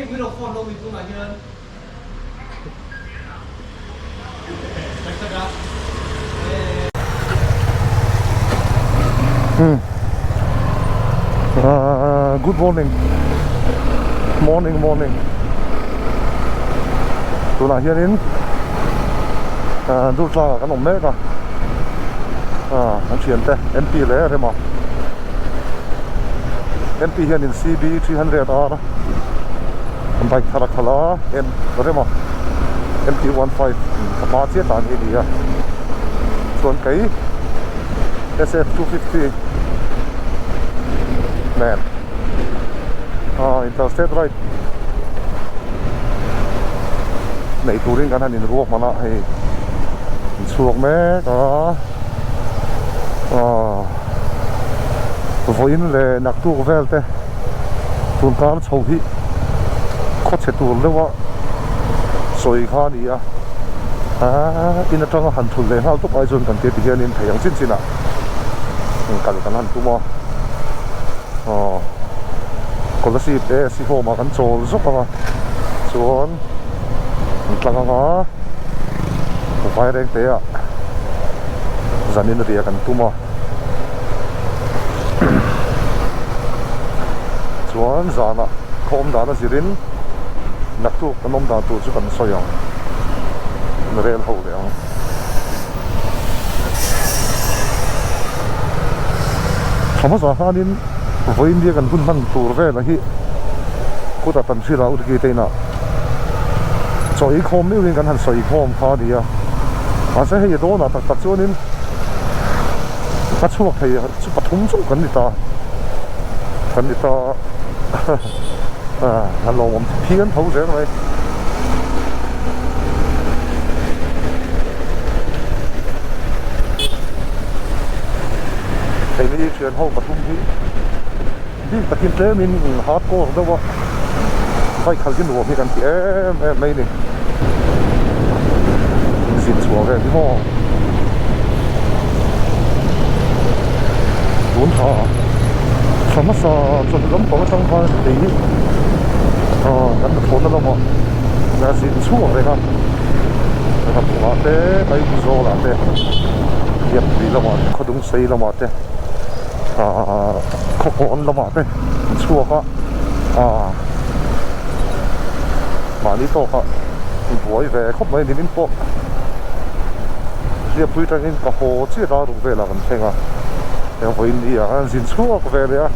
Good morning morning morning tunah hianin Durtlang ah kan awm mek a kan thiante MP leh Rema MP hianin CB 300 R bike thar a khalh a M Rema MT 15 ka hma chiah tan hi a ni a chuan kei SF 250 nen ah interstate ride neih turin kan han inruahman a hei inchhuak mek a ah vawiin leh naktuk vel te tun kar chho hi khawchhe tur deuh a sawi kha a ni a aaa in atanga han thul leh nghal tawp ai chuan kan tia ti hianin thei ang chin chin ah kal kan han tum a aw Kolasib te Sihawm ah kan chawl zawk ang a chuan an tlang ang a Vairengte ah zanin riah kan tum a. Chuan zanah khaw awm dan a zirin naktuk kan awm dan tur chu kan sawi ang rel ho leh ang. Thla hmasa khanin vawiin nia kan hun hman tur velah hi kutah tan hrilh a Utki te inah chaw ei khawm meuhin kan han sawi khawm kha a ni a mahse hei a dawnah tak tak chuanin a chhuak thei chu pathum chauh kan ni ta kan ni ta a lawmawm phian tho zel mai. Keini thian ho pathum hi bik takin tlemin hardcore deuh a bike khalh hi nuam hi kan ti em em mai a ni inzin chhuah vel hi maw tun tha thla hmasa chawhnu lampang atang khan kei hi ah kan hnathawhna lamah ka zin chhuak reng a hnathawhah te Aizawl ah te Lianpui lamah te Khawdungsei lamah te ah Khawkawn lamah te an chhuak a ah mahni tawkah buai ve khawp mai nimin pawh Hliappui atangin ka haw chiah a ruk velah kan thleng a eng vawiin ni ah khan zin chhuak ve leh a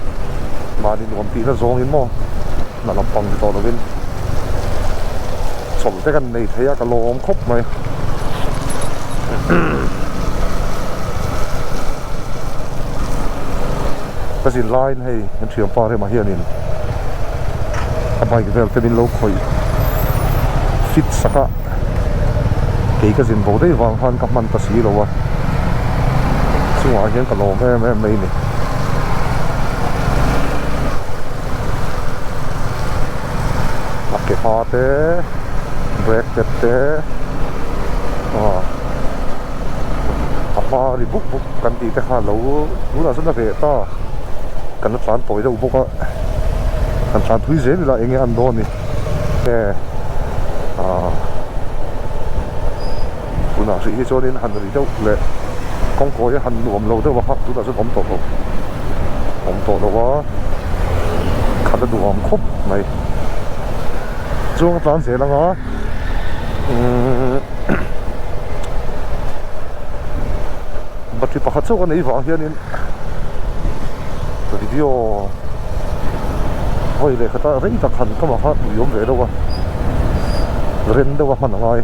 mahni nuam tihna zawngin maw hna lampang ni tawh lovin chawlh te kan nei thei a ka lawm khawp mai. Ka zin laiin hei kan thianpa remah hianin a bike vel te min lo khawih fit sak a kei ka zin bo daih vang khan ka hman ta si lo a chungah hian ka lawm em em mai a ni. A ke hma te brake pad te ah a hma ri buk buk kan tih te kha lo tunah chuan a reh ta kan la tlan tawi deuh bawk a kan tlan thui zel ila eng nge an dawn ni e ah tunah hrih hi chuanin han ri deuh leh kawngkawi a han nuam lo deuh a kha tunah chuan awm tawh lo awm tawh lo a khat a duhawm khawp mai chuan ka tlan zel ang a umm battery pakhat chauh a neih vang hianin video vawi leh khat a rei tak han ka mah kha ui awm ve deuh a ren deuh a hman a ngai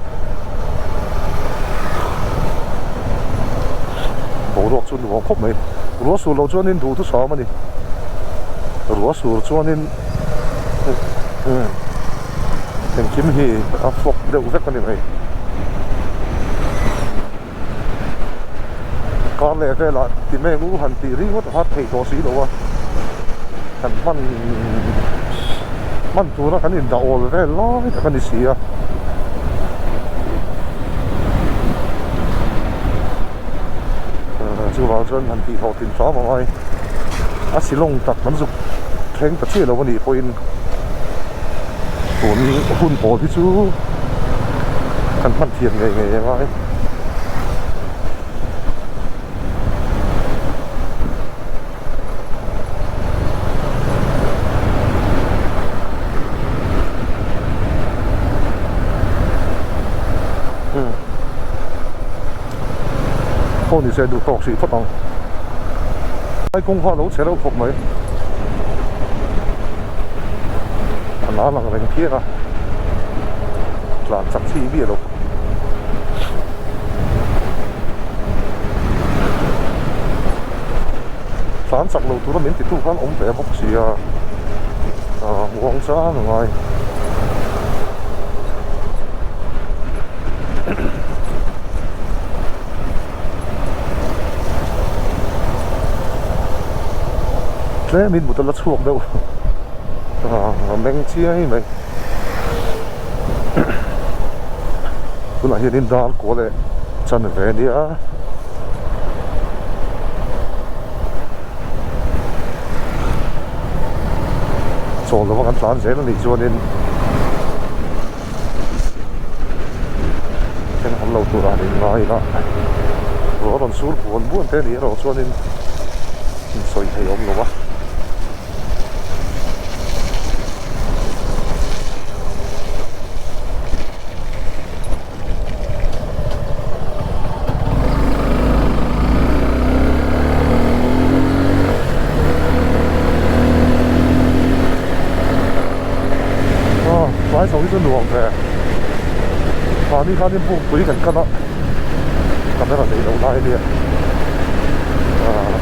boruak chu nuam khawp mai ruah sur loh chuanin duhthusam a ni ruah sur chuanin engkim hi a fawk deuh vek a ni mai kar leh velah ti mek u han tih ringawt a hat theih tawh si lo a kan hman hman tura kan indah awl vel lai tak a ni si a. Chuvang chuan han tih hlawhtlin hram a ngai a silawng tak kan zuk thleng ta chiah lo a nih pawhin. Tun hun pawl hi chu kan hman thiam ngei ngei a ngai. Pawh ni se duh tawk hrih phawt ang. Lai kawng kha a lo che reuh khawp mai. A la lang reng phian a, tlan chak chi miah lo. Tlan chak lo tura min titu khan awm ve bawk si a, ah muang chang a ngai. Tlemin mut a la chhuak deuh a meng chiai mai tunah hianin dar kua leh chan ve a nia. Chawl lova kan tlan zel a nih chuanin Thleng han lo tur ah nih ngai ila ruah rawn sur buan buan te nih erawh chuanin insawi thei awm lo a. Aw tlai chho hi chu nuam ve mahni khanin bukpui kan kan a camera neih loh lai ania ah.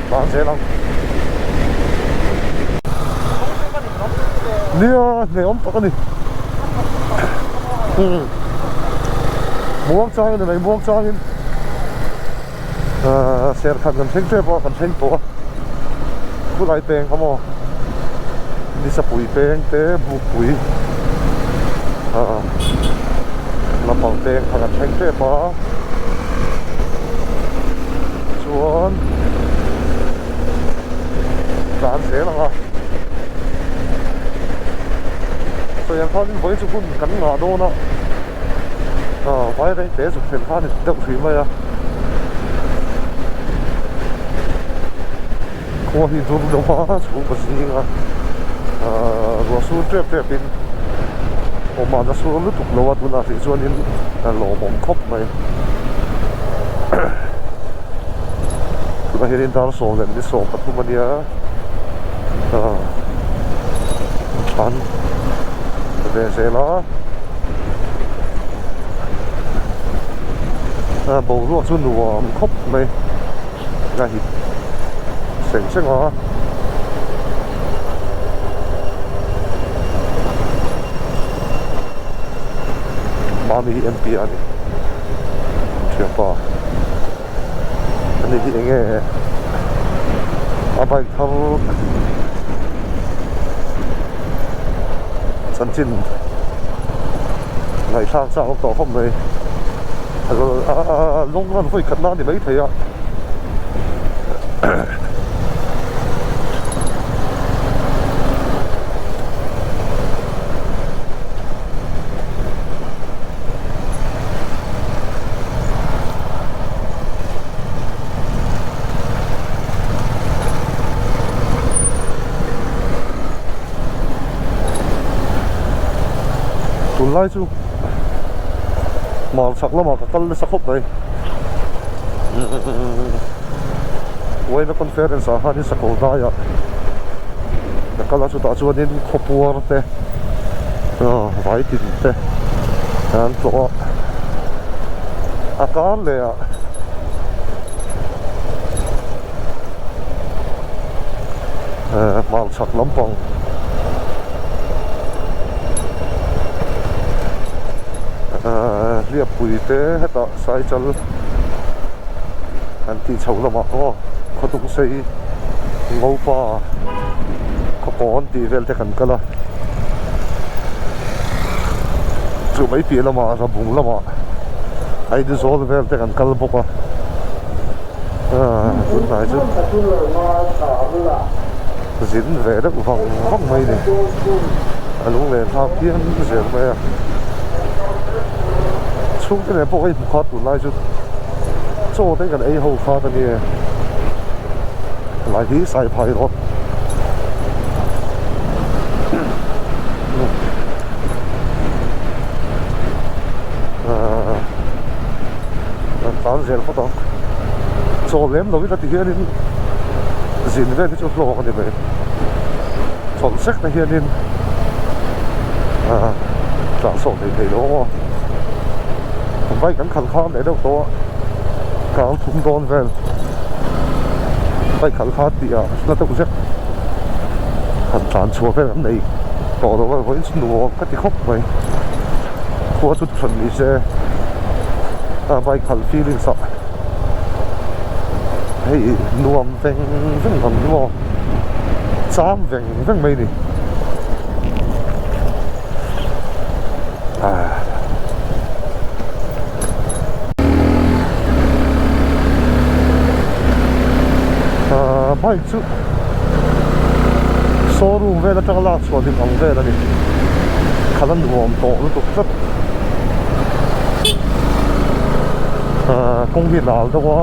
Tlan zel ang. Nia hneawm tak a ni. Umm muang changin a nei muang changin ahh serkhan kan thleng tep a kan thleng tawh a khulai peng kha maw nisapui peng te bukpui ahh lampang peng kha kan thleng tep a. Chuan tlan zel ang a sawi ang khanin vawi chu hun kan ngah dawn a ah vai reng te zuk thlen kha a ni deuh hrih mai a khua hi dur deuh a chhung a zing a ah ruah sur tep tep in awm a la sur lutuk lo a tunah hrih chuanin a lawmawm khawp mai tunah hianin dar sawm leh ni 13 a nia ah an ve zel a ah boruak chu nuam khawp mai. A hip seng seng a. Mami hi MP a ni. Thianpa. Ani hi enge a bike thar chanchin ngaihthlak chak awm tawh khawp mai. A lawng run vawi khat na a ni maithei a. Tunlai chu hmarchhak lamah ka kal nasa khawp mai. Uaina conference ah khanin sakawr daiah ka kal a chutah chuanin khawpuar te vai tin te an tlawh a a kar leh ah hmarchhak lampang hliappui te hetah. Cycle an tih chhoh lamah aw khawtung sei ngopa khawkawn tih vel te kan kal a chu mai piah lamah rabung lamah Aizawl vel te kan kal bawk a. Tunlai chu zin ve deuh vang vang mai ni a lunglen thlak phian zel mai a chhungte nen pawh ka inhmu kha tunlai chu chaw te kan ei ho khat a nia helai hi saiphai rawt Kan tan zel phawt ang. Chaw lem lo ila ti hianin zin vel hi chu hlawk a ni mai. Chawlh sek te hianin ah tah sawh thei thei lo ang aw. Bike kan khalh kha leh deuh tawh a, kang thum dawn vel bike khalh kha tih ah hla deuh zet han tlan chhuah vel an nei tawh lo a, vawiin chu nuam ka ti khawp mai. Khua chu hran ni se a bike khalh feelings ah hei nuam veng veng ang chu maw cham veng veng mai a ni ah bike chu showroom vel atanga lak chhuah hlim ang vel a ni khalh a nuam tawh lutuk tlat ahh kawng hi lal deuh a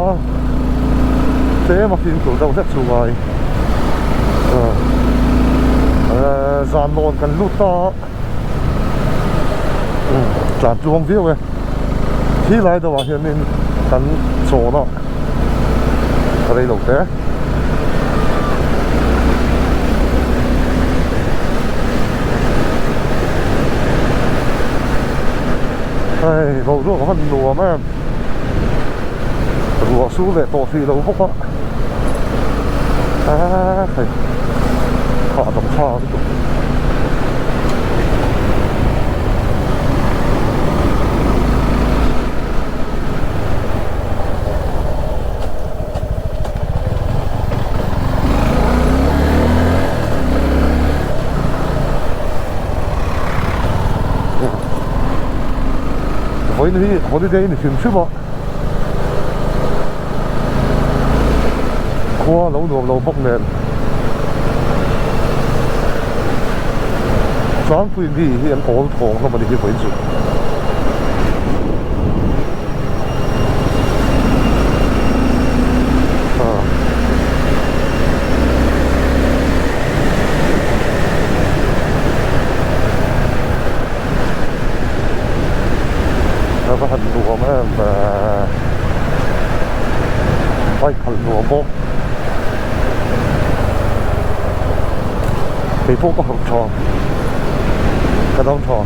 tlem a fimkhur deuh hlek chu ngai ahh zan lawn kan lut ta a tlan tluang viau e khi lai deuh ah hianin kan chawl a rei lo te. Hei boruak a van nuam em ruah su leh tawh hrih lo bawk a aaa hei hahdam thlak lutuk. Vawiin hi holiday ni hrim hrim a khua lo nuam lo bawk nen tlangpui mi hi an awl thawng hlawm a ni hi vawiin chu. A va han nuam em bike khalh nuam bawk keipawh ka harh tha ka dang tha.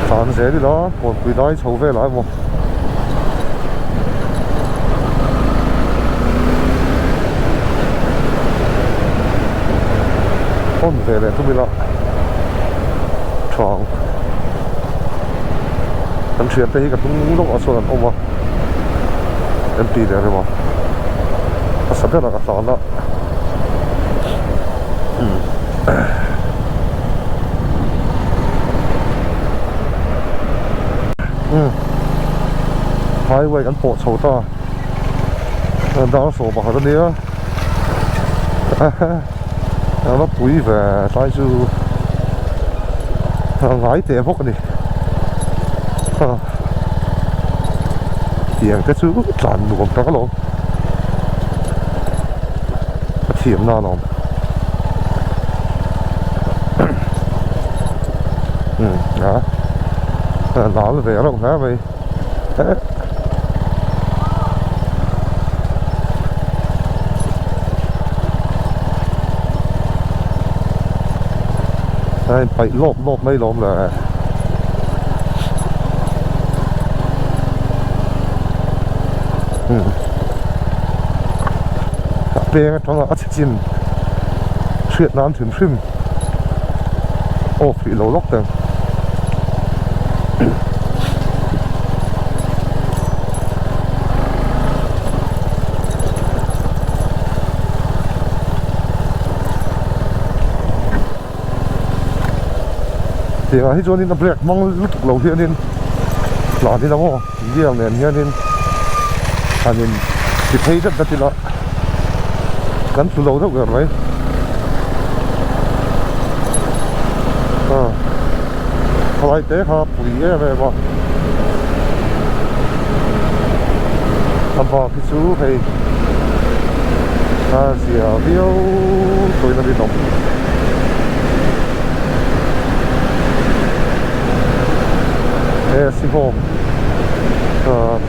Tlan zel ila kawnpui dai chho velah emaw. Hawn ve leh tum ila thang kan thian te hi ka hnung lawkah chuan an awm a an ti leh reuh a a sa berah ka tlan a umm highway kan pawh chho ta dar sawm pakhat a nia a va pui ve tlai chu a ngai teh bawk a ni tiang te chu tlan nuam tak alawm a thiam na alawm umm a lal ve reuh hle mai. A in paih lawp lawp mai lawm le. A peng atanga a chhe chin hriat nan hrim hrim off rih lo lawk teng. Tiangah hi chuanin a brake hmang lutuk lo hianin tlan ila maw gear nen hianin han in ti phei dat dat ila kan tlu lo deuh ber mai khalai te kha pui em em a a bak hi chu hei a zia viau tawhin a rinawm. He Sihawm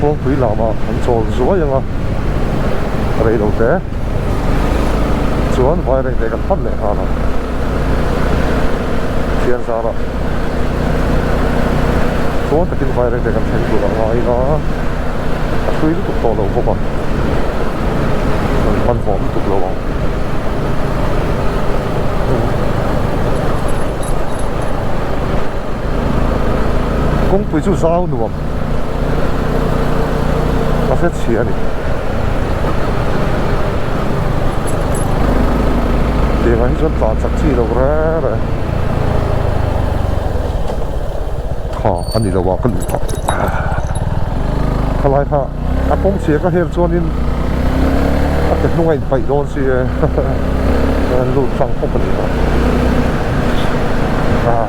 khuangpui lamah an chawl zuai ang a, rei lo te chuan vai reng te kan pan leh nghal ang thian zarah chuan takin vai reng te kan thleng tur a ngai ila a hrui lutuk tawh lo bawk a kan hmanhmawh lutuk lo ang. Kawngpui chu zau nuam a hre chhia a ni. Tiangah hi chuan tlan chak chi lo reng reng kha a ni lo a ka luh phah khalai kha a kawng chhia ka hel chuanin a ke hnung a inpaih dawn si e an lut tlang khawp a ni kha ah.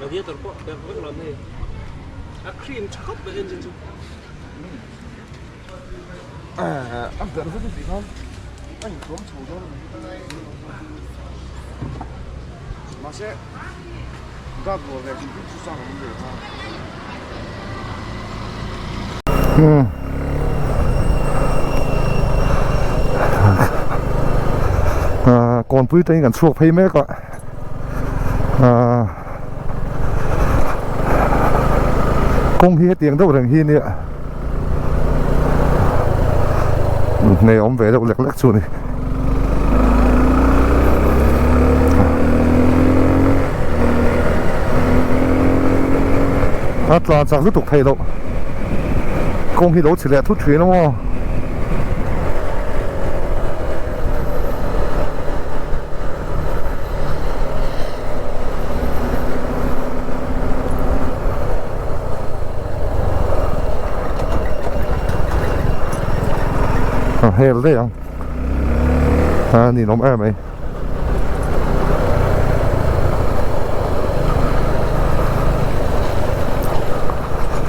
Radiator pawh pek vek lo hei a cream tha khawp mai engine chu. A ber vek a tih khan a intuam chho dawn a ni. Mahse guard rual leh hrim hrim chu sang awm ve kha. Kawnpui te in kan chhuak phei mek a kawng hi hetiang deuh reng hi ania hne awm ve deuh lek lek chu a ni. A tlan chak lutuk theih loh kawng hi lo chhe leh thut thin a maw. A hel daih ang a ninawm em mai.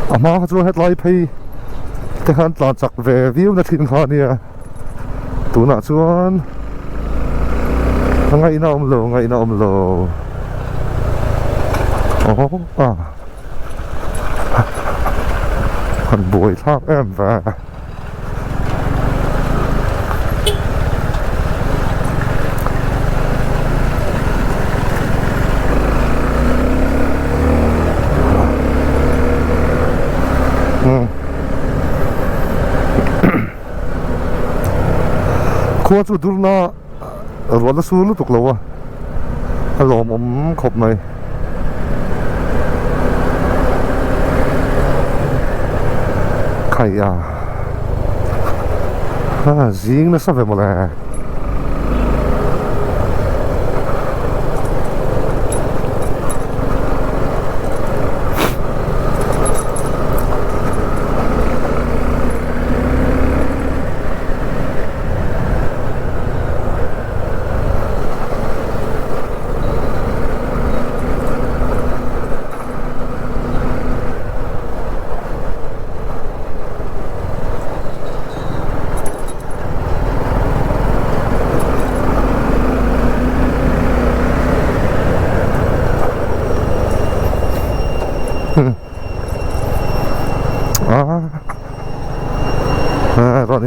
A hma kha chuan hetlai phei te khan tlan chak ve viau na thin kha a nia tunah chuan a ngaihna awm lo ngaihna awm lo aww a han buai thlak em ve. Khua chu durna ruah la sur lutuk lo a a lawmawm khawp mai. Khai a a zing nasa ve mawle.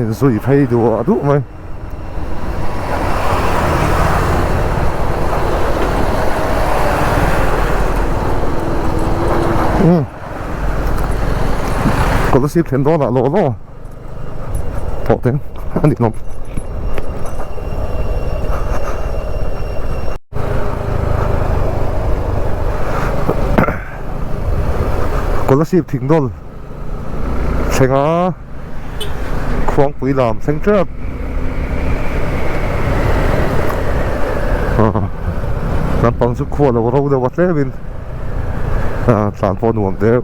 inzui phei duah duh mai. Umm Kolasib thlen dawnah law law thawh teng a ni hlawm. Kolasib thingdawl thlenga khuangpui lam thleng tep lampang chu khua lo ro deuh a tlemin tlan pawh nuam deuh.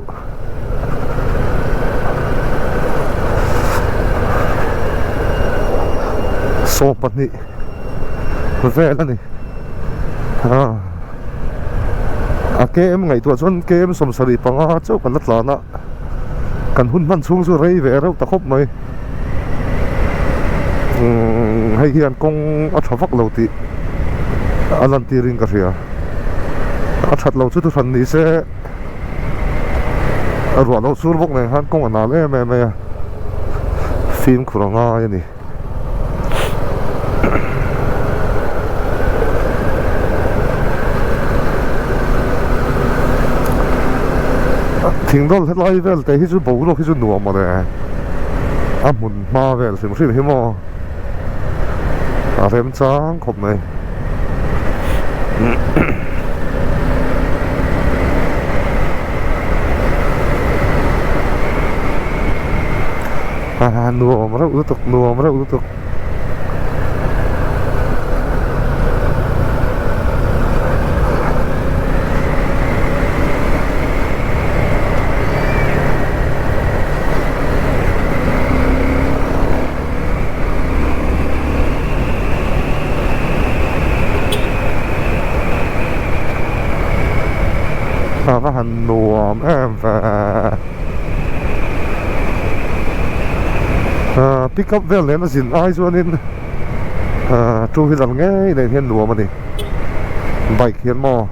20 vel a ni a km ngaihtuah chuan km 75 chauh kan la tlan a kan hun hman chhung chu rei ve reuh ta khawp mai umm hei hian kawng a tha vak lo tih a lan tirin ka hria a that lo chu thuhran ni se a ruah loh sur bawk nen khan kawng a nal em em mai a fimkhur a ngai a ni. Thing dawl helai vel te hi chu boruak hi chu nuam mawle a hmun hma vel hrim hrim hi maw a remchang khawp mai. A nuam reuh lutuk nuam reuh lutuk. A va han nuam em ve. Ahh pick up vel nen a zin ai chuanin ahh two wheeler ngei nen hian nuam a ni bike hian maw.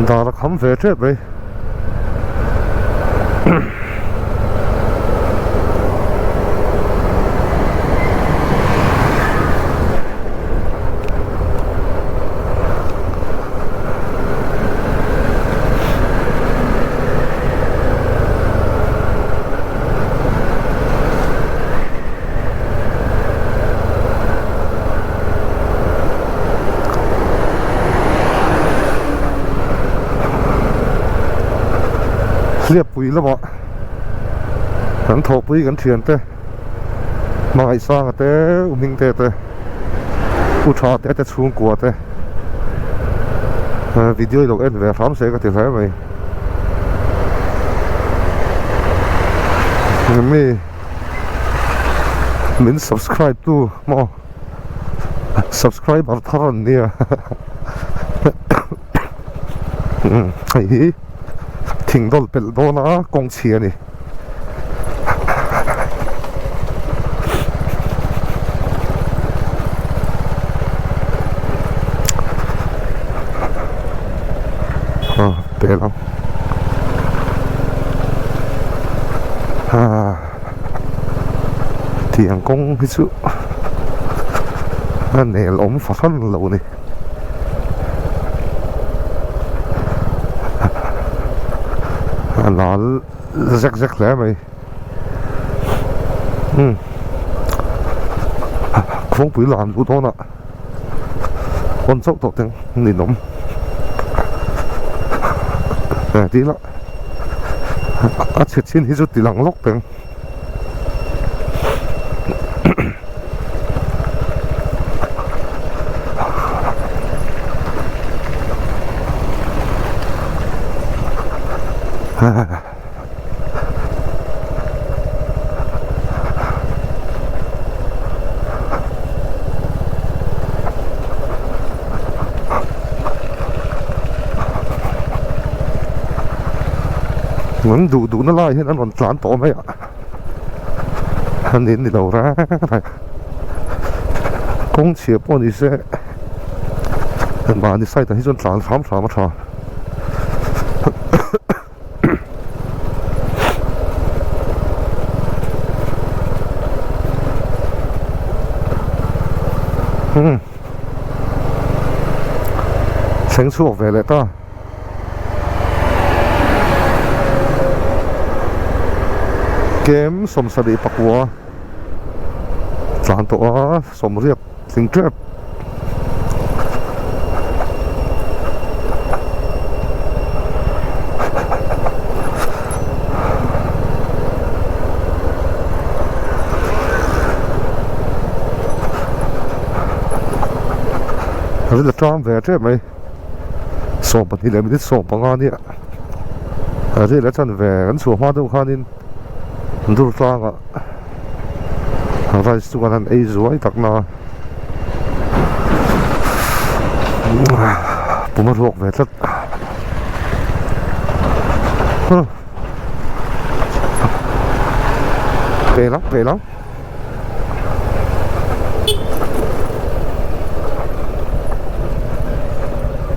Dar a kham ve tep mai. Hliappui lamah kan thawhpui kan thiante hmangaihsanga te u hmingte te u tha te te chhungkua te video i lo en ve hram se ka ti hle mai mi min subscribe tu maw subscriber thar an nia hei hi thing dawl pelh dawn a kawng chhi a ni. Pel ang tiang kawng hi chu. A nel awm fahran lo ni. A lal zek zek hle mai. Umm khuangpui lan duh dawnah hawn chauh tawh teng ninawm eh tih lah a chhe chin hi chu ti lang lawk teng. An duh duhna lai hian an rawn tlan tawh mai a an in ni lo reng reng kawng chhia pawh ni se mahni side ah hi chuan tlan hram hram a tha. Hmm. Thleng chhuak ve leh ta. Kem sawmsarih pakua tlan tawh a sawmriat tling tep. Ril a tang ve tep mai 22 leh minute 15 nia ril a chan ve kan chhuah hma deuh khanin dur tlangah rice chu kan han ei zuai tak na pum a ruak ve tlat pe lang pe lang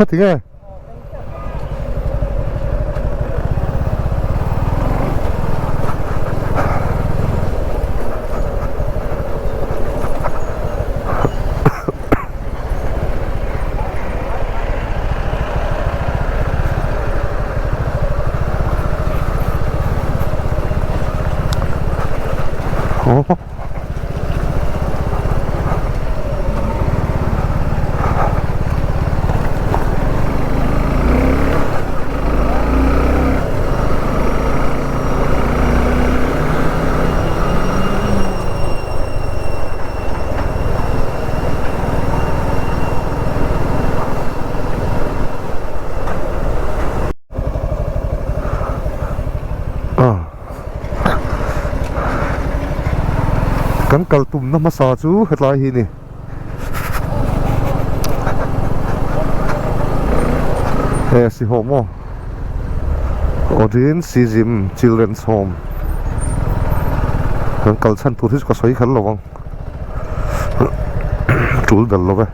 tinge. Kan kal tumna hmasa chu hetlai hi a ni. He si hawm aw Odin Sizim Children's Home kan kal chhan tur hi chu ka sawi kher lo ang tul ber lo ve.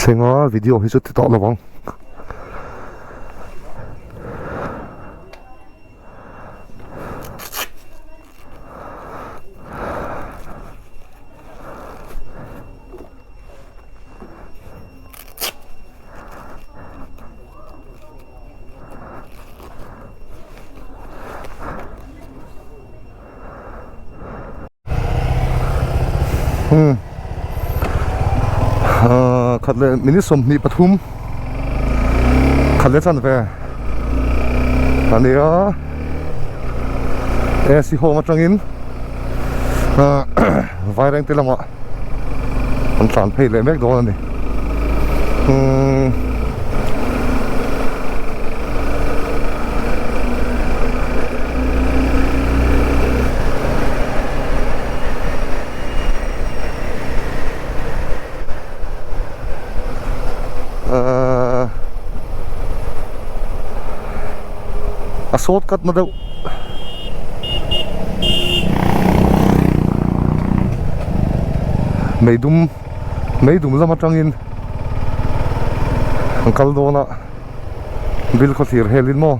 Thlenga video hi chu ti tawh lo ang. Hmm. Ah, khat leh minute 23 khat leh chan ve ania AC home atangin ah Vairengte lamah an tlan phei leh mek dawn a ni umm Short cut na deuh. Meidum meidum lam atangin an kal dawn a bil khaw thlir helin maw.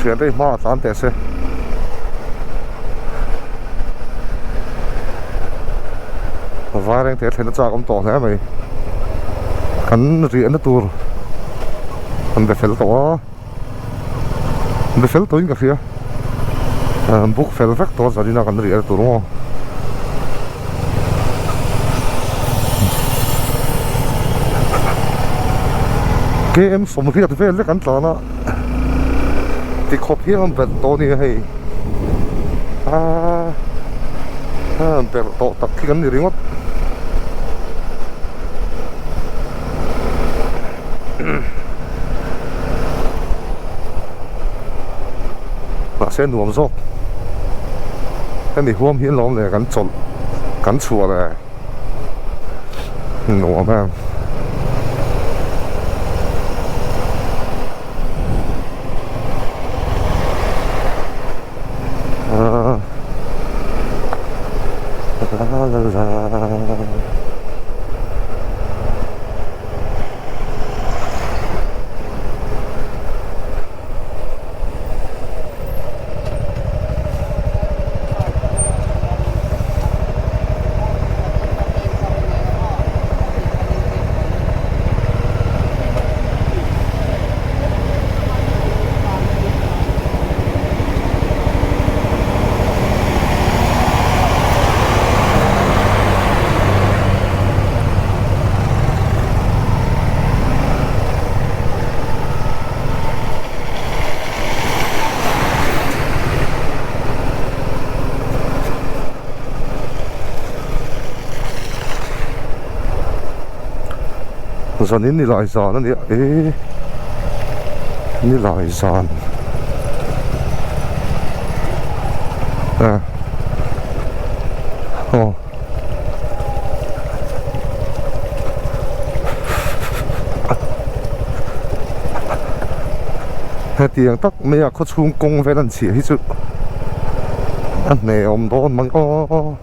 Thiante hi hmaah tlan teh se. Vai reng te thlen a chak awm tawh hle mai. Kan riahna tur an be fel tawh a. Be fel tawhin ka hria. An book fel vek tawh a zanina kan riahna tur maw. Km sawmriat vel lek an tlan a. Tikhawp hian an belh tawh a ni a hei aaa belh tawh tak khi kan ni ringawt mahse nuam zawk hemi huam hi an lo awm leh kan chawlh kan chhuah leh. Nuam em. La la la. Zanin ni lai zan a nia e ni lai zan a aw. Hetiang tak mai a khawchhung kawng vel an chhiah hi chu a hne awm dawn mang aw.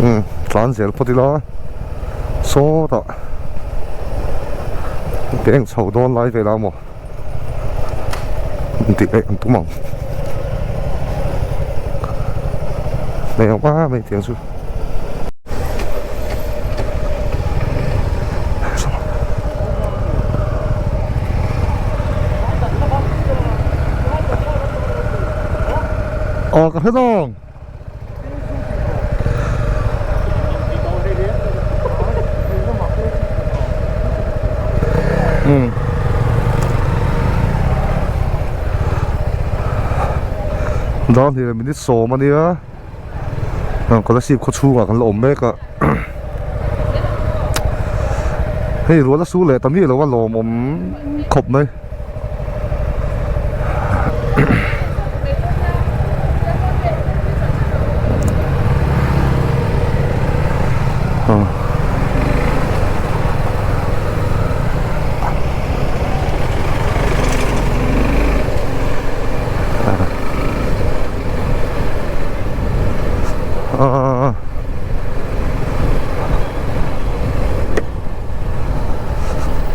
Umm tlan zel phawt ila sawtah keng chho dawn lai vel a maw. Tih leh an tum ang nei ang a mai tiang chu. Aw ka hre dawng. Umm Dar hnih leh minute sawm a nia Kolasib khaw chhungah kan la awm mek a hei rual a su leh ta miah lo a lawmawm khawp mai.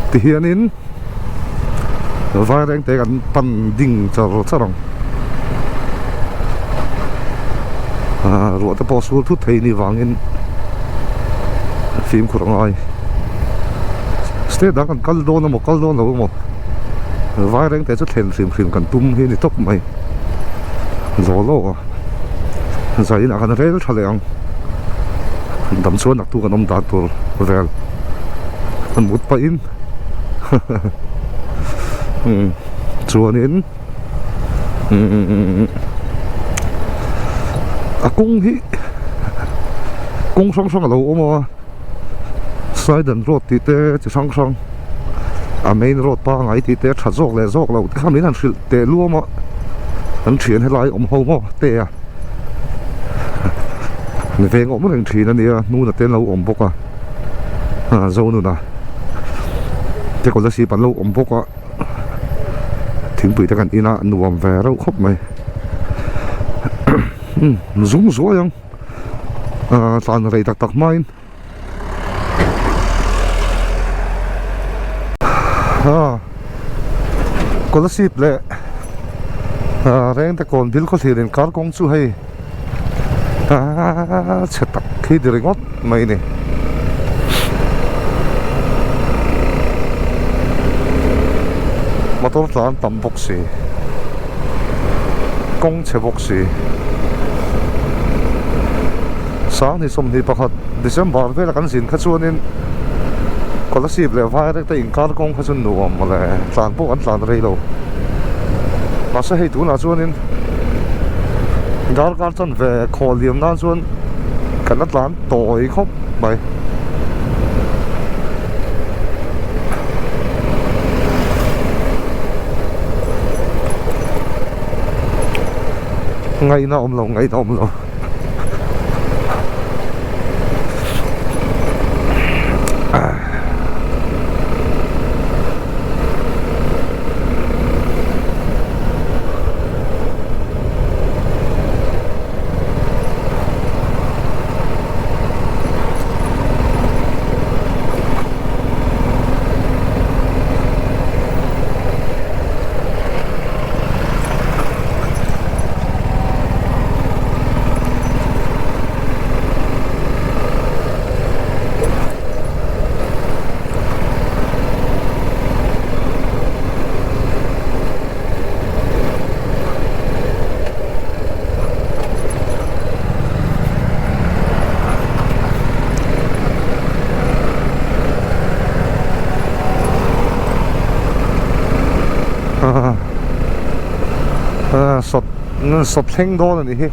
Tihianin Vai reng te kan pan ding char char ang ah ruah te pawh sul thut thei ni vangin fimkhur a ngai state dang kan kal dawn emaw kal dawn lo emaw vai reng te chu thlen hrim hrim kan tum hi a ni tawp mai zawl lawk a zai inah khan rel tha leh ang dam chuan naktuk an awm dan tur vel an mut pahin. Umm chuanin umm. A kawng hi kawng hrang hrang a lo awm a side and road tih te chi hrang hrang a main road pangai tih te a tha zawk leh zawk loh te kha min han hrilh teh luam a an thian helai awm ho maw te a veng awm reng thin a nia hnuna te an lo awm bawk a zonuna te scholarship an lo awm bawk a. Thingpui te kan in a nuam ve reuh khawp mai zum zuai ang ahh tlan rei tak tak hmain ah Kolasib leh ah Rengte kawn bil khawthlir inkar kawng chu hei ah chhe tak khi ti ringawt mai ni. Motor tlan tam bawk si kawng chhe bawk si Sanghnih 21 December vela kan zin kha chuanin Kolasib leh Vairengte inkar kawng kha chu nuam mawle tlan pawh kan tlan rei lo mahse hei tunah chuanin darkar chanve khaw liam nan chuan kan la tlan tawi khawp mai. Ngaihna awm lo ngaihna awm lo. Sawt sawt thleng dawn a nih hi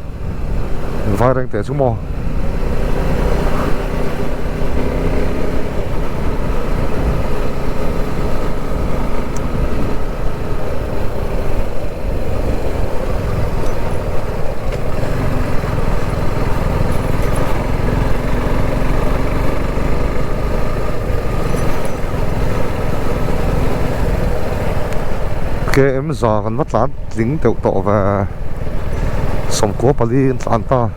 vaireng teh chu maw. Km za kan va tlan tling deuh tawh ve 14 an tlan ta.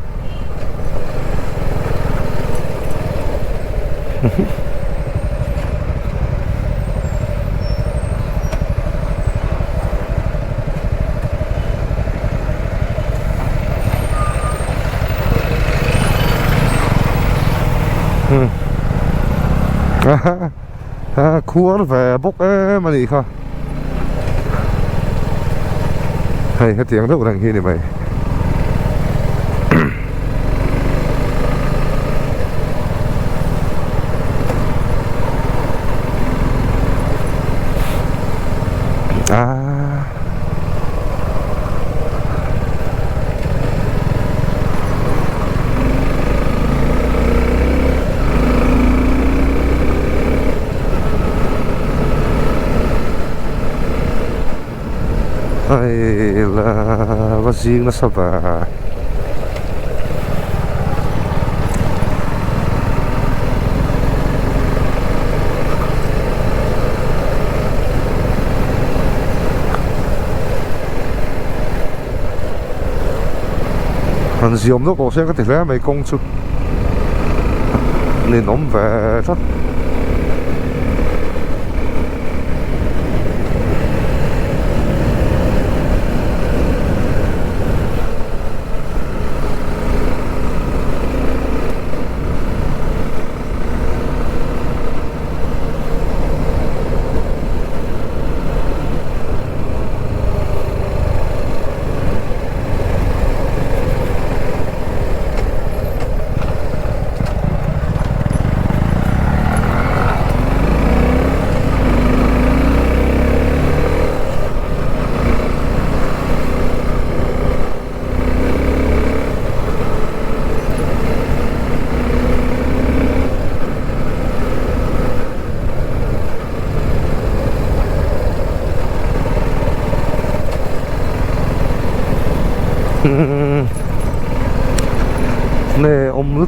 Khuar ve bawk em a nih kha hei hetiang deuh reng hi a ni mai. Hei la va zing nasa va. Han ziawm deuh tawh se ka ti hle mai kawng chu ninawm ve tlat.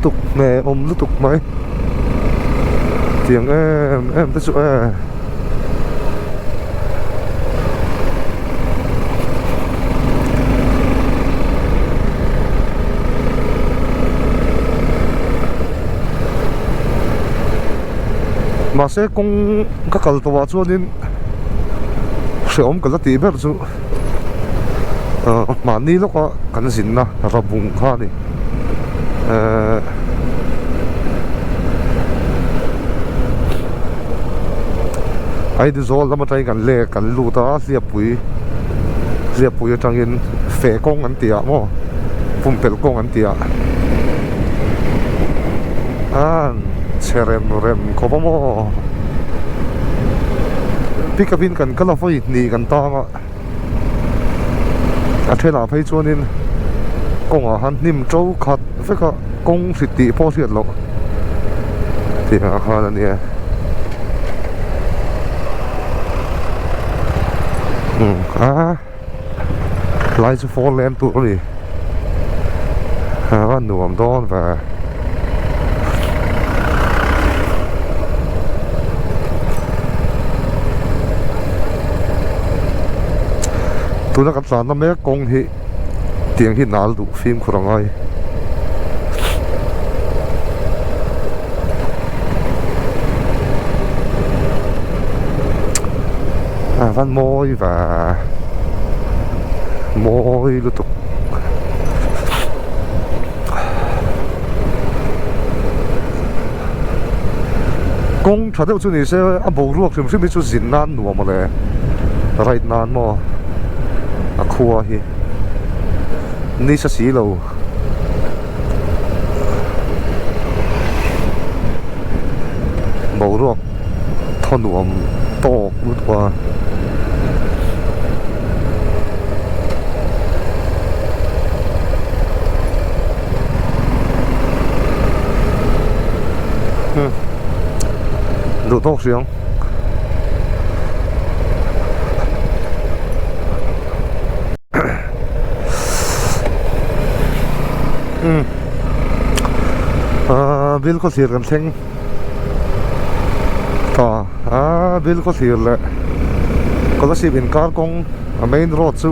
lutuk hne awm lutuk mai tiang em em te chu e. Mahse kawng ka kal tawh ah chuanin hrehawm ka la tih ber chu mahni lawka kan zinna rabung kha a ni ehh Aizawl lam atangin kan lek kan lut a hliappui hliappui atangin feh kawng an tih ah maw pumpelh kawng an tih ah an chhe rem rem khawp a maw pickup in kan kal a vawi hnih kan tang a a thenah phei chuanin kawngah han hnim to khat vek a kawng hrit tih pawh a hriat loh tih ang khan a nia umm a lai chu four lane tur a ni a nuam dawn ve. Tuna kan tlanna mek kawng hi tiang hi nal duh fimkhur a ngai. A van mawi ve mawi lutuk. Kawng tha deuh chu ni se a boruak hrim hrim hi chu zin nan nuam a le ride nan maw a khua hi nisa si lo. Boruak thaw nuam tawk lutuk a. Duh tawk hri ang. Aaa bill khaw thlir kan thleng ta aaa bill khaw thlir leh Kolasib inkar kawng a main road chu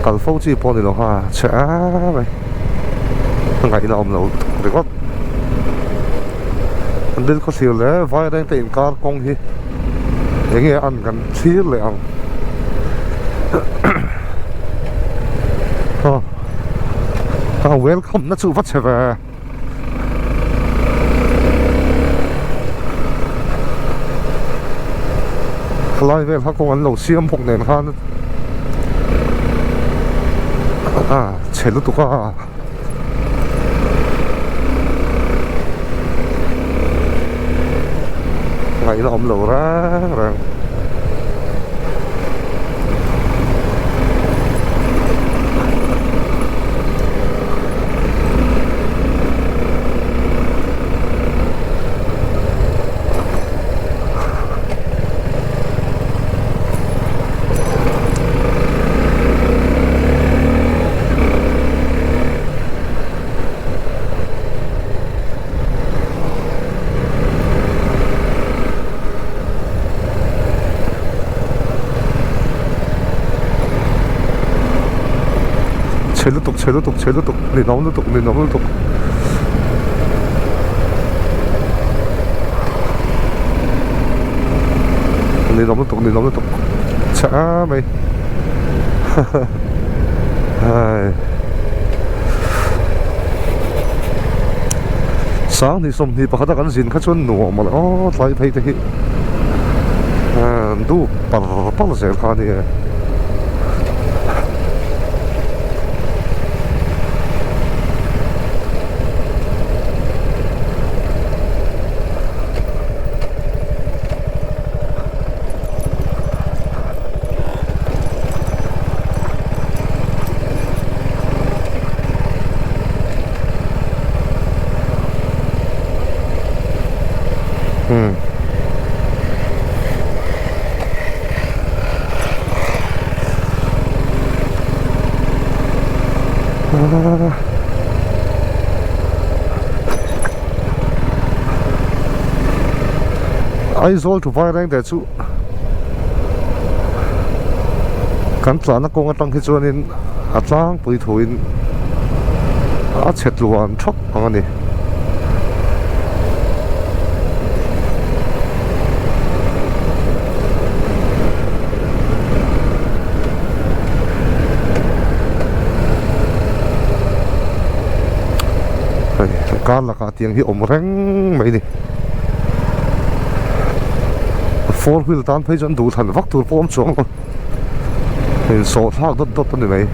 kal fo chi pawh a ni lo ha chhe a mai a ngaihna awm lo ringawt bill khaw thlir leh Vairengte inkar kawng hi. Eng nge an kan thlir leh ang a welcome na chu va che ve khalai vel kha kawng an lo siam bawk nen khan a chhe lutuk a. Ngaihna awm lo reng reng. Chhe lutuk chhe lutuk chhe lutuk ninawm lutuk ninawm lutuk. Ninawm lutuk ninawm lutuk chhe a mai hai Sanghnih sawmhnih pakhata kan zin kha chuan nuam a la aw tlai phei te hi dup par par zel kha a ni e. Aizawl to Vairengte chu kan tlanna kawng atang hi chuanin a tlangpui thuin a chhe tluan thawk ang a ni. Hei kar lakah tiang hi awm reng mai a ni four wheel tan phei chuan duhthlan vak tur pawh awm chuang lo insawh thlak dawt dawt a ni mai.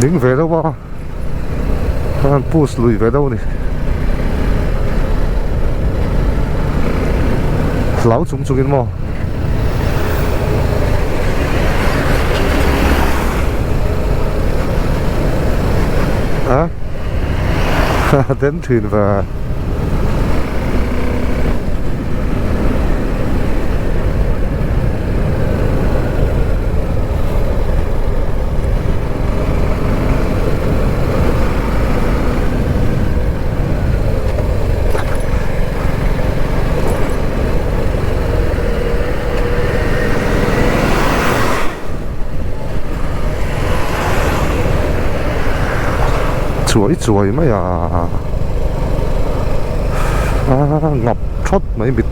Ding ve deuh a an push lui ve deuh a ni hlau chung chungin maw. A den thin ve. Chuai chuai mai a a ngap thawt mai mit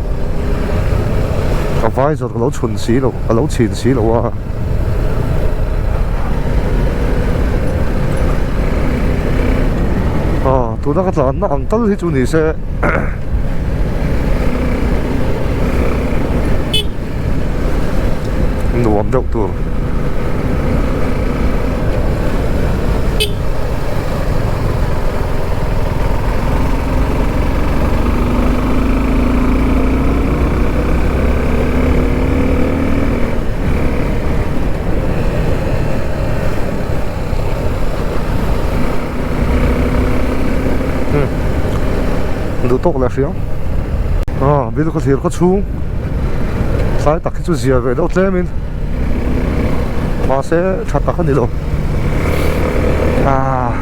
a vai zawr ka lo chhun si lo ka lo chhin si lo a. Aw tuna ka tlanna ang tal hi chu ni se. Nuam deuh tur. Duh tawk leh hriam ah bil khaw thlir khaw chhung tlai tak hi chu zia ve deuh tlem in mahse tha tak a ni lo ah.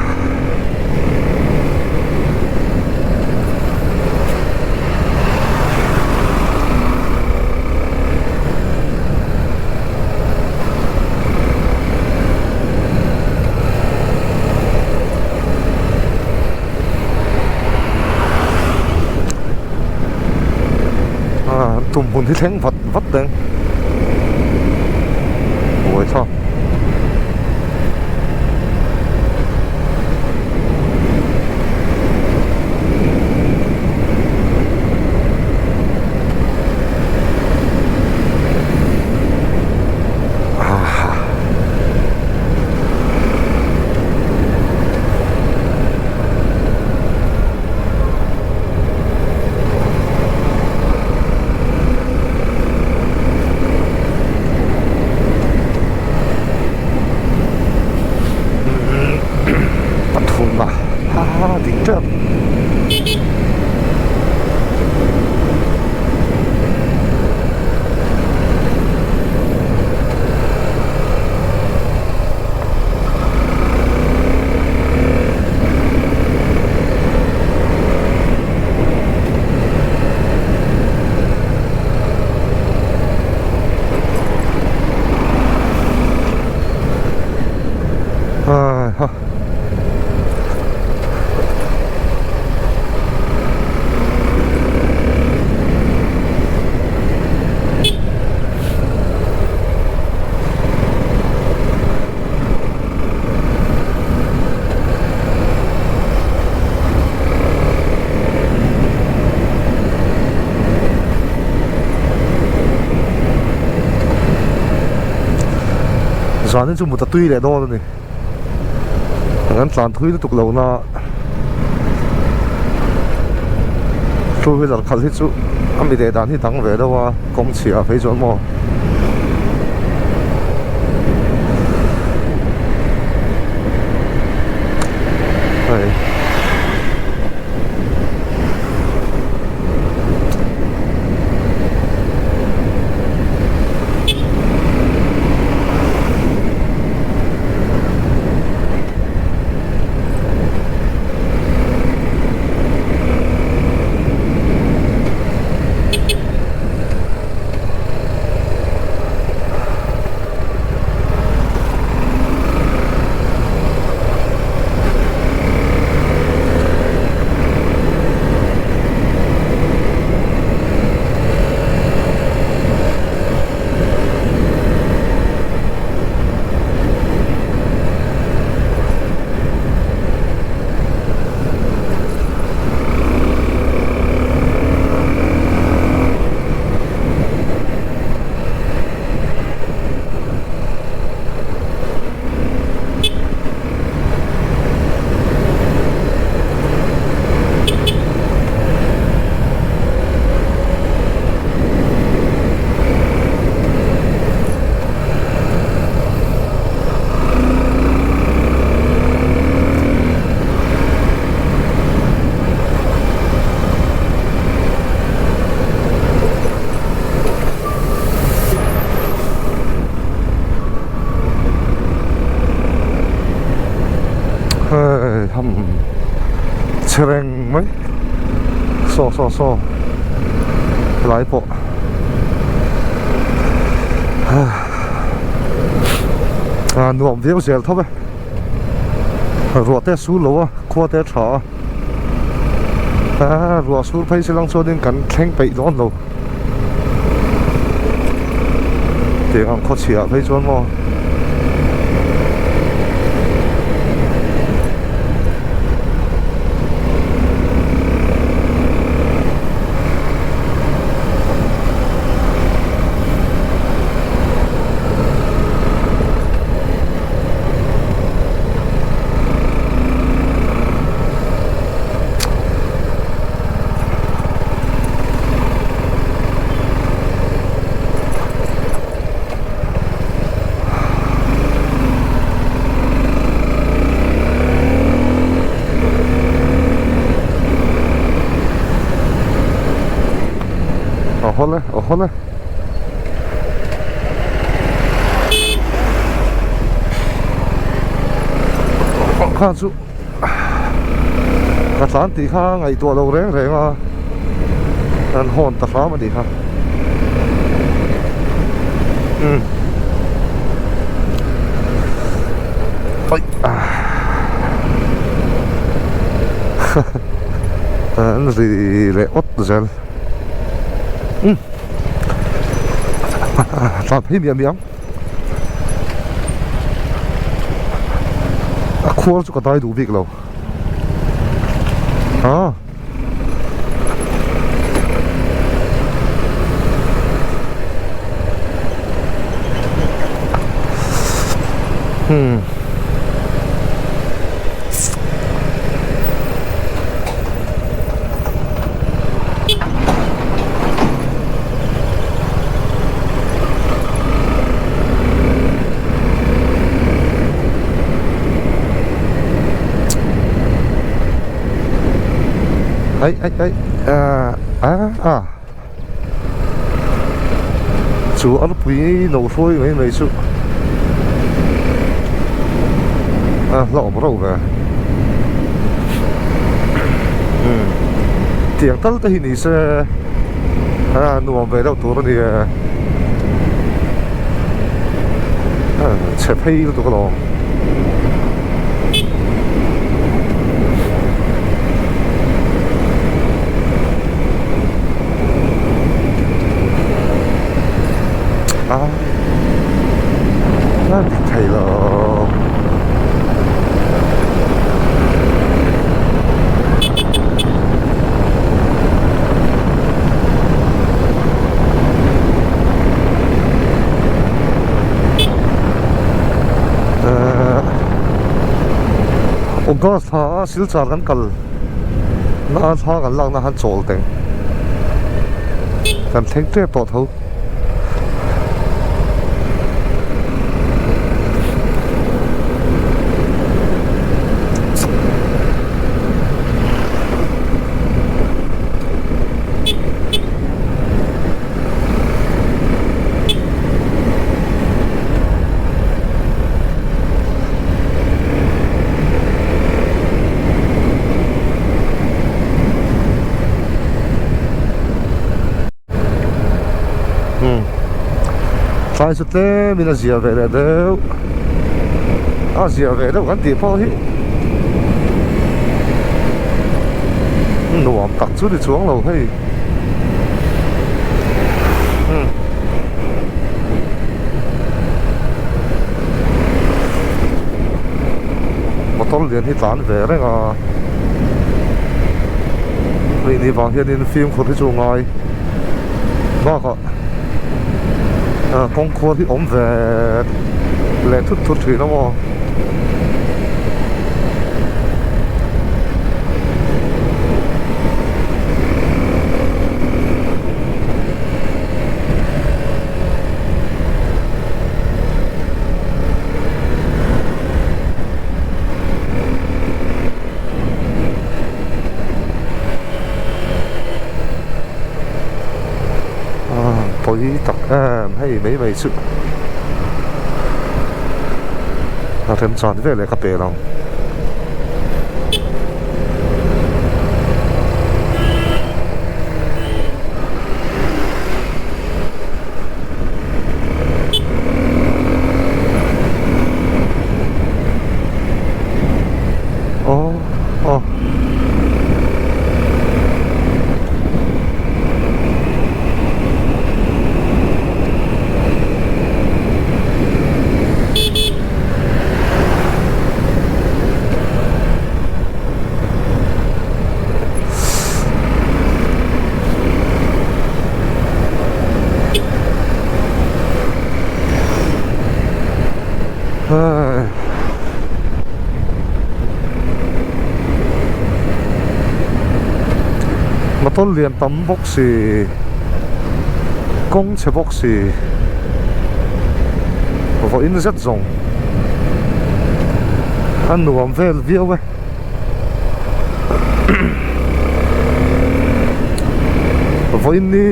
Tum hmun hi thleng vat vat reng buai thlak. Pathum a ha ding teuh. Zanin chu mut a tui leh dawn a ni. Kan tlan thui lutuk lo na two wheeler khalh hi chu a mi leh dan hi dang ve deuh a kawng chhia phei chuan maw. Hei. Hei ham chhe reng mai saw saw saw helai pawh a nuam viau zel tho e ruah te a sur lo a khua te a tha a ruah sur phei se lang chuanin kan thleng peih dawn lo. Tiang ang khawchhiah phei chuan maw A hawl e a hawl e. Kha chu Ka tlan tih kha ngaihtuah lo reng reng a, an hawn ta hram a nih kha. Umm. Aih. An ri leh awt zel. Umm. Tlan phei miah miah ang. A khuar chu ka dai duh bik lo ah hmm Ai ai ai a a chu arpui lo hruai mai mai chu a hlauhawm reuh ve umm tiang tal te hi ni se a nuam ve deuh tur a ni e chhe phei lutuk alawm. A a dik thei lo. August thla a Silchar kan kal na a thla kan lakna khan chawl teng kan thleng tep tawh tho. Umm tlai chu tlem in a zia ve leh deuh a zia ve deuh kan tih pawh hi nuam tak chu ni chuang lo hei. Motor lian hi tlan ve reng a hei ni vang hianin fimkhur hi chu a ngai bakah kawng khual hi awm ve leh thut thut thin a maw. Pawi tak em hei mai mai chu a remchan vel eh ka pel ang. Motor lian tam bawk si kawng chhe bawk si vawiin zet zawng a nuam vel viau e. Vawiin ni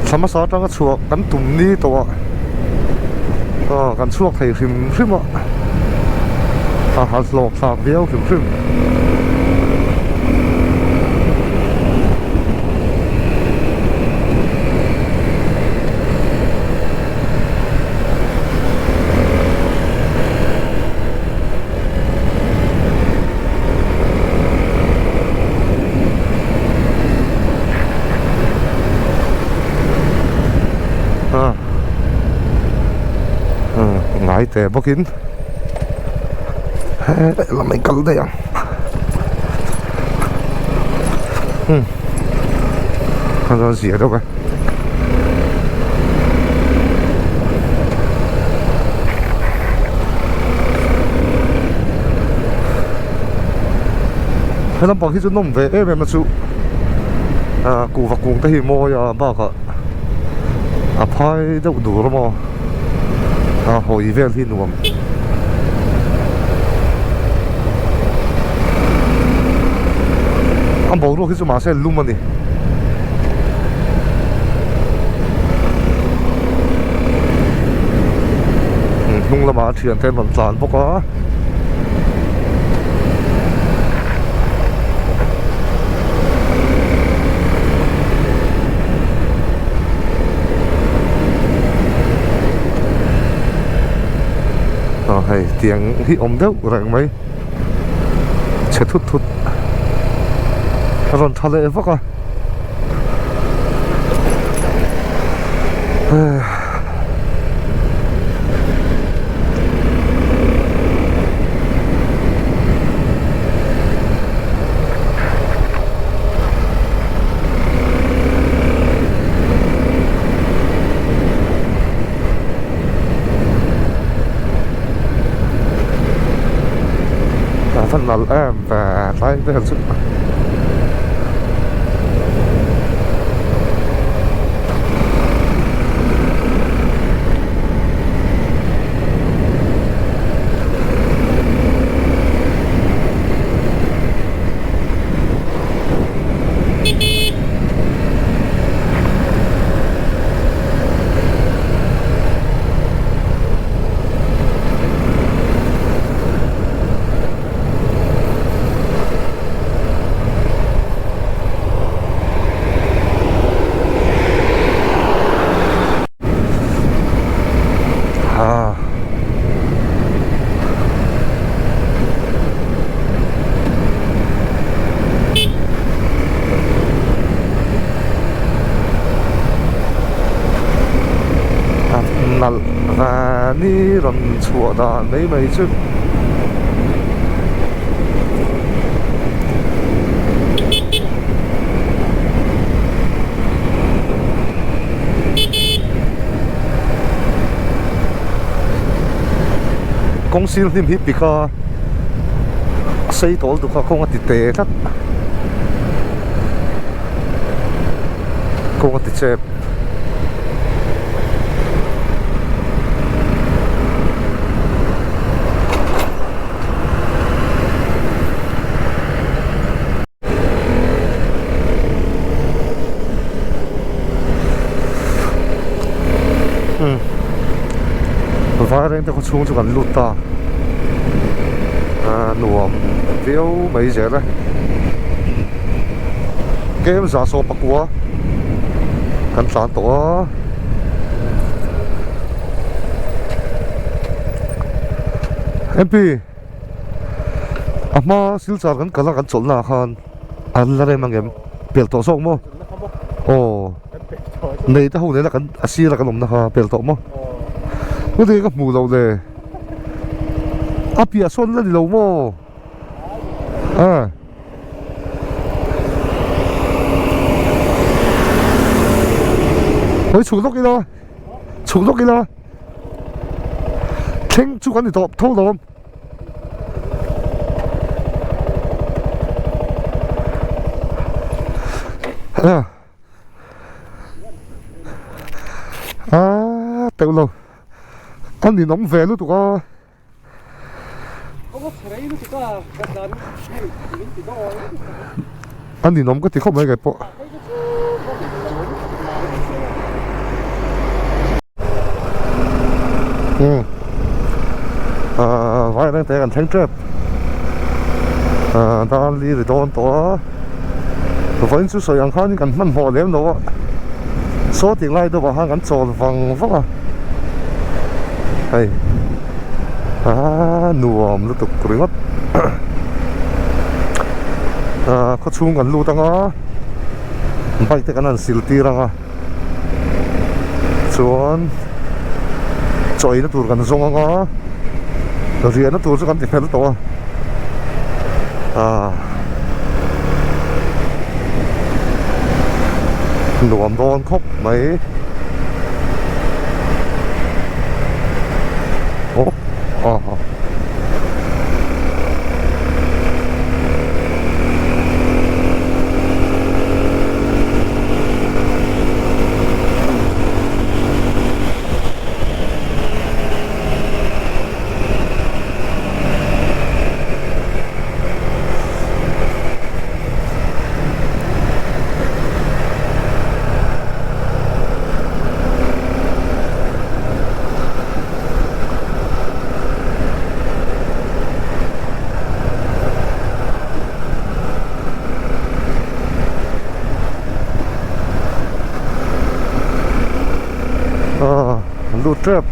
thla hmasa atanga chhuah kan tum ni tawh ah aw kan chhuak thei hrim hrim a a han hlawk thlak viau hrim hrim. Ngai teh bawkin he lam in kal daih ang umm a rawn zia deuh e. He lampang hi chu nawm ve em em a chu ah kuhva kung te hi mawi a bakah a phai deuh dur a maw a hawi vel hi nuam. A boruak hi chu mahse lum a ni. Hnung lamah a thiante an rawn tlan bawk a. Aw hei tiang hi awm deuh reng mai chhe thut thut a rawn tha leh vak a. A va nalh em ve tlai vel chu. Nalh vani rawn chhuah dan mai mai chu. Kawng sir hnim hi pik a sei tawl tuk a kawng a ti te tlat kawng a ti chep. Vaireng te khaw chhung chu kan lut ta a nuam viau mai zel e kem za saw pakua kan tlan tawh a. M P. A hma silchar kan kal a kan chawlhna ah khan an la rem ang em pel tawh zawk maw aw nei te ho nena kan a sira kan awmna kha pel tawh maw heti ka hmuh loh le a piah sawn la ni lo maw a. Hawi chhuk lawk ila chhuk lawk ila. Thleng chu kan ni tawp tho lawm. A teuh lo a ninawm ve lutuk a. A ninawm ka ti khawp mai keipawh. Umm ahh vai reng te kan thleng tep ahh dar li ri dawn tawh a vawiin chu sawi ang khanin kan hmanhmawh lem lo a saw tih lai deuhah khan kan chawl vang vang a hei ahh nuam lutuk ringawt ahh khawchhung kan lut ang a bike te kan han sil tir ang a chuan chaw eina tur kan zawng ang a riahna tur chu kan ti fel tawh a ahh nuam dawn khawp mai aw ah. Lut tep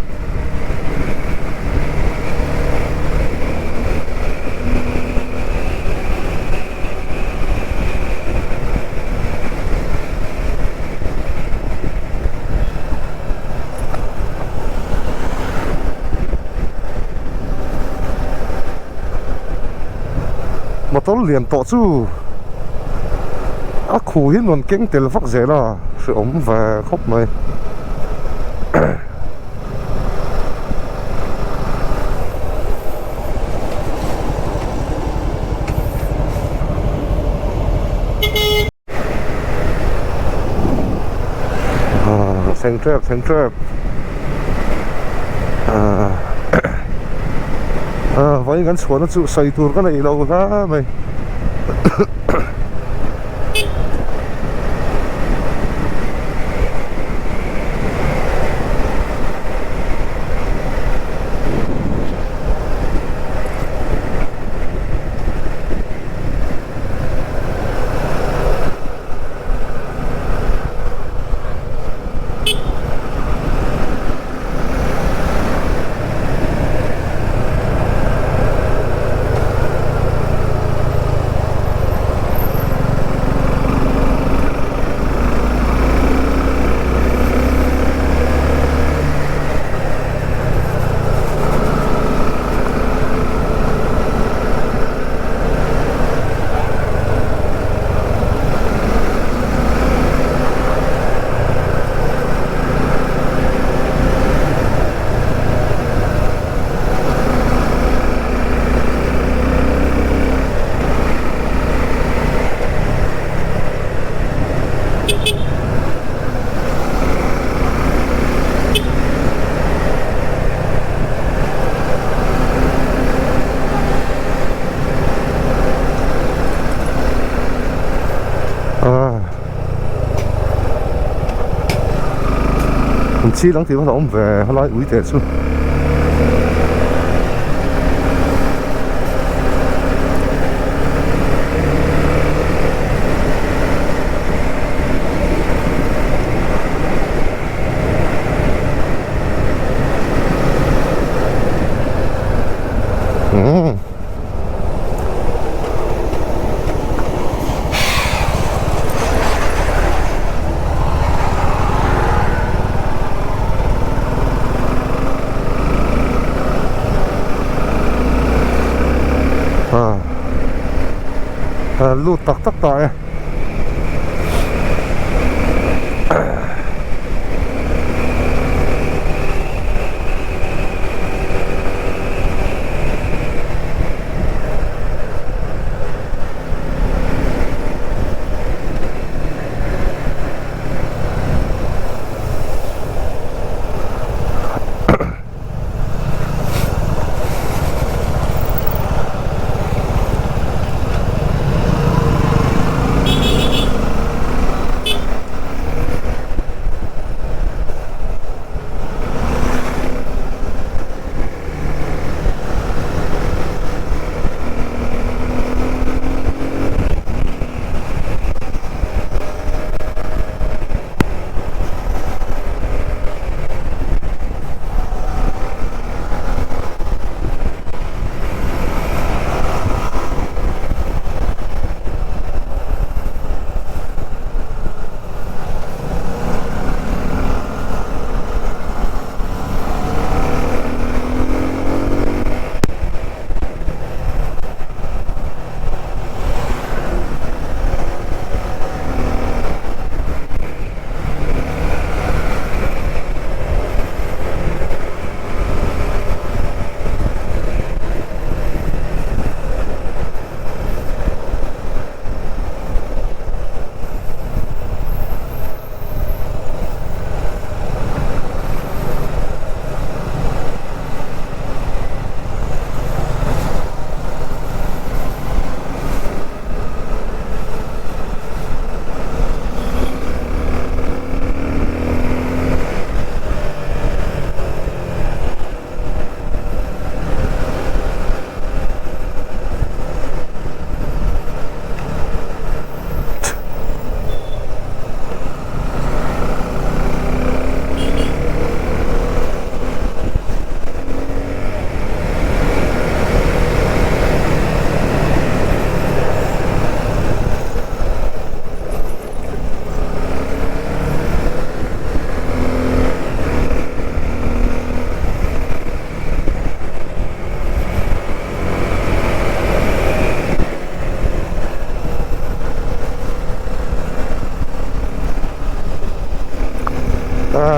Motor lian tawh chu a khu hi nuam keng tel vak zel a hrehawm ve khawp mai. Thleng tep thleng tep ahh vawiin kan chhuahna chu sawi tur ka neih lo hle mai. An chil ang tih kha a awm ve helai ui teh chu. Lut tak tak ta e.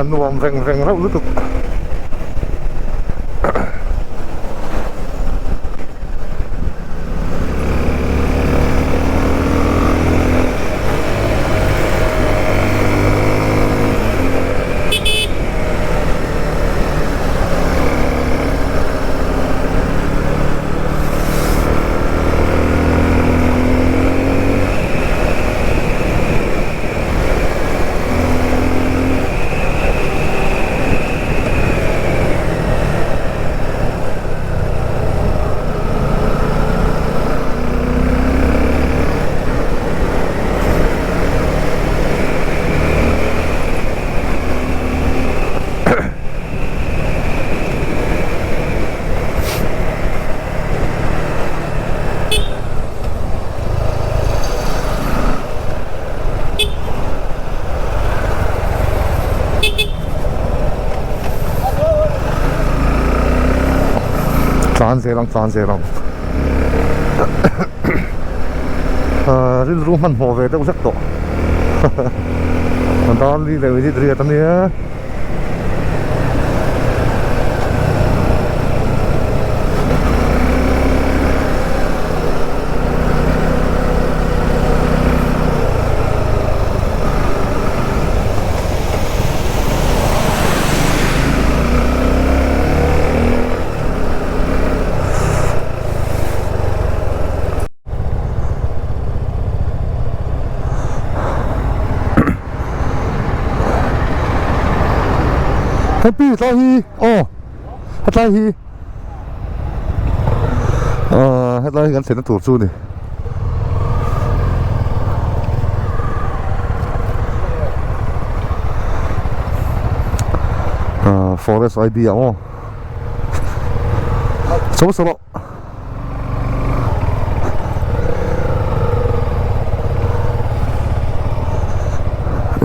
Nuam veng veng reuh lutuk. Tlan zel ang tlan zel ang rilru hmanhmawh ve deuh hlek tawh Darli leh minute riat a nia. Happy tlai hi aw hetlai hi ah hetlai hi kan thlenna tur chu a ni. Ah forest I D ah maw chho sa rawh.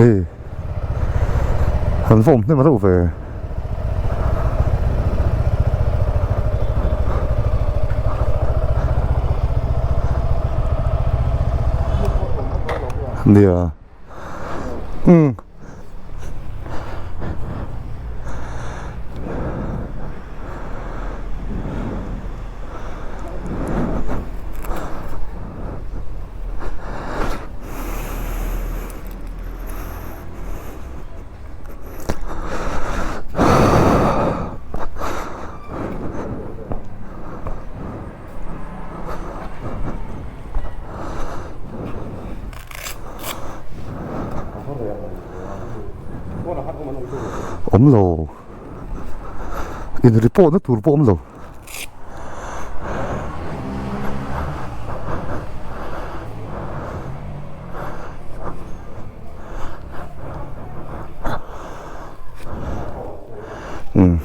Ê han va awm hnem reuh ve. Nia umm. Awm lo in report na tur pawh awm lo. Umm.